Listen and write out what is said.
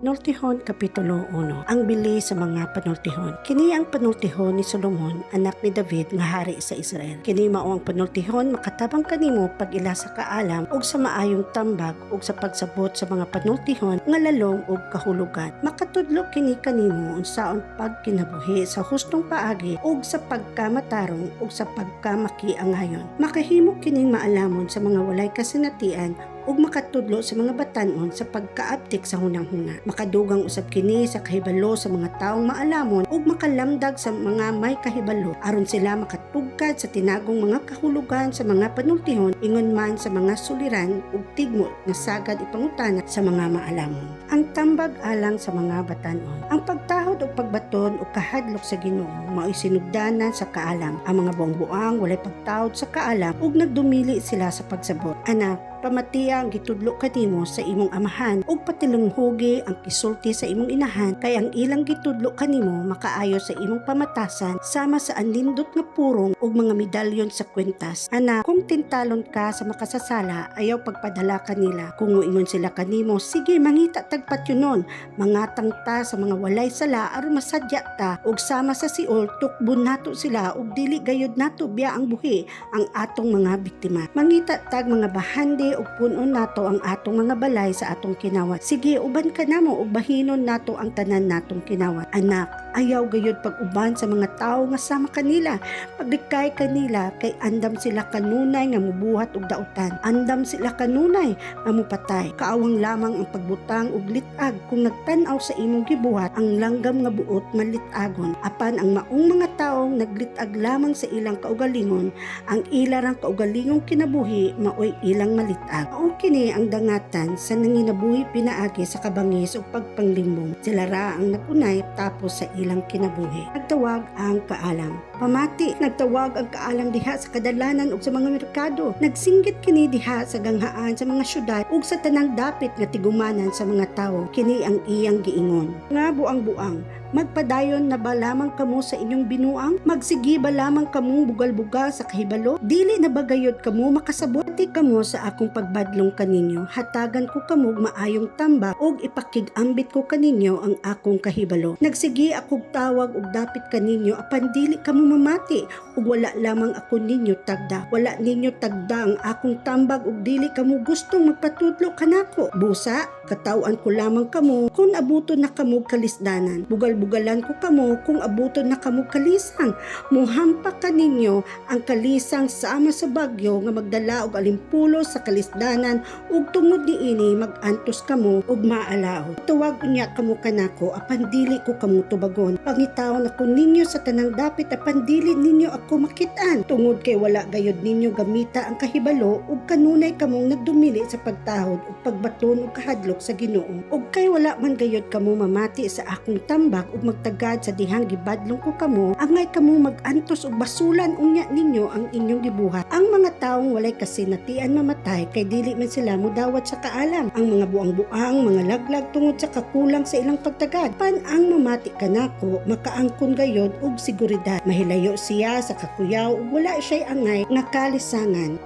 Panultihon Kapitulo 1. Ang bili sa mga panultihon. Kini ang panultihon ni Solomon, anak ni David nga hari sa Israel. Kini mao ang panultihon makatabang kanimo pag-ila sa kaalam ug sa maayong tambag ug sa pagsabot sa mga panultihon nga lalom ug kahulugan. Makatudlo kini kanimo unsaon pagkinabuhi sa hustong paagi ug sa pagkamatarong ug sa pagkamakiangayon. Makahimo kining maalamon sa mga walay kasinatian ug makatudlo sa mga batan-on sa pagkaabtik sa hunang-huna. Makadugang usab kini sa kahibalo sa mga taong maalamon ug makalamdag sa mga may kahibalo aron sila makatugkad sa tinagong mga kahulugan sa mga panultihon, ingon man sa mga suliran ug tigmo nga sagad ipangutana sa mga maalamon. Ang tambag alang sa mga batan-on. Ang pagtahod ug pagbaton ug kahadlok sa Ginoo mao'y sinugdanan sa kaalam. Ang mga buang-buang walay pagtahod sa kaalam ug nagdumili sila sa pagsabot. Anak, pamatiya ang gitudlo kanimo sa imong amahan ug patilunghogi ang gisulti sa imong inahan, kay ang ilang gitudlo kanimo makaayo sa imong pamatasan sama sa anindot nga purong ug mga medalyon sa kwintas. Anak, kung tintalon ka sa makasasala, ayaw pagpadala kanila. Kung moingon sila kanimo, "Sige, mangita tag patyunon, mangatang ta sa mga walay sala aron masadya ta, ug sama sa Siol tukbon nato sila ug dili gayud nato biyaang buhi ang atong mga biktima. Mangita tag mga bahandi ug punon nato ang atong mga balay sa atong kinawat. Sige, uban ka namo ug bahinon nato ang tanan natong kinawat." Anak, ayaw gayud pag-uban sa mga tawo nga sama kanila. Paglikay kanila kay andam sila kanunay nga mubuhat og dautan. Andam sila kanunay nga mupatay. Kaawang lamang ang pagbutang og lit-ag kung nagtan-aw sa imong gibuhat, ang langgam nga buot malit-agon. Apan ang maong mga tawo naglit-ag lamang sa ilang kaugalingon, ang ila rang kaugalingong kinabuhi maoy ilang malitag. Mao kini ang dangatan sa nanginabuhi pinaagi sa kabangis ug pagpanglimbong. Sila ra ang nagunay tapos sa ilang kinabuhi. Nagtawag ang kaalam. Pamati, nagtawag ang kaalam diha sa kadalanan ug sa mga merkado. Nagsinggit kini diha sa ganghaan sa mga syudad ug sa tanang dapit nga tigumanan sa mga tawo. Kini ang iyang giingon: "Nga buang-buang, magpadayon na ba lamang kamo sa inyong binuang? Magsige ba lamang kamong bugal-bugal sa kahibalo? Dili na ba gayod kamo makasabot? Ti kamo sa akong pagbadlong kaninyo. Hatagan ko kamo og maayong tambag ug ipakig-ambit ko kaninyo ang akong kahibalo. Nagsige akog tawag og dapit kaninyo, apan dili kamo mamati ug wala lamang ako ninyo tagda. Wala ninyo tagda ang akong tambag ug dili kamo gustong magpatudlo kanako. Busa, kataw-an ko lamang kamo kung abuton na kamo kalisdanan. Bugal-bugalan ko kamo kung abuton na kamo kalisang. Muhampak kaninyo ang kalisang sama sa bagyo nga magdala og alimpulo sa kalisdanan ug tungod niini mag-antos kamo ug maalaw. Tawag unya kamo kanako, apan dili ko kamo tubagon. Pangitaon ako ninyo sa tanang dapit, apan dili ninyo ako makit-an, tungod kay wala gayod ninyo gamita ang kahibalo ug kanunay kamong nagdumili sa pagtahod ug pagbaton ug kahadlok sa Ginoo, ug kay wala man gayod kamo mamati sa akong tambag ug magtagad sa dihang gibadlong ko kamo. Angay kamo mag-antos ug basulan unya ninyo ang inyong gibuhat. Ang mga taong walay kasinatian mamatay kay dili man sila mudawat sa kaalam. Ang mga buang-buang mga laglag tungod sa kakulang sa ilang pagtagad. Pan ang mamati kanako makaangkon gayod og seguridad. Mahilayo siya sa kakuyaw ug wala siya'y angay nga kalisangan."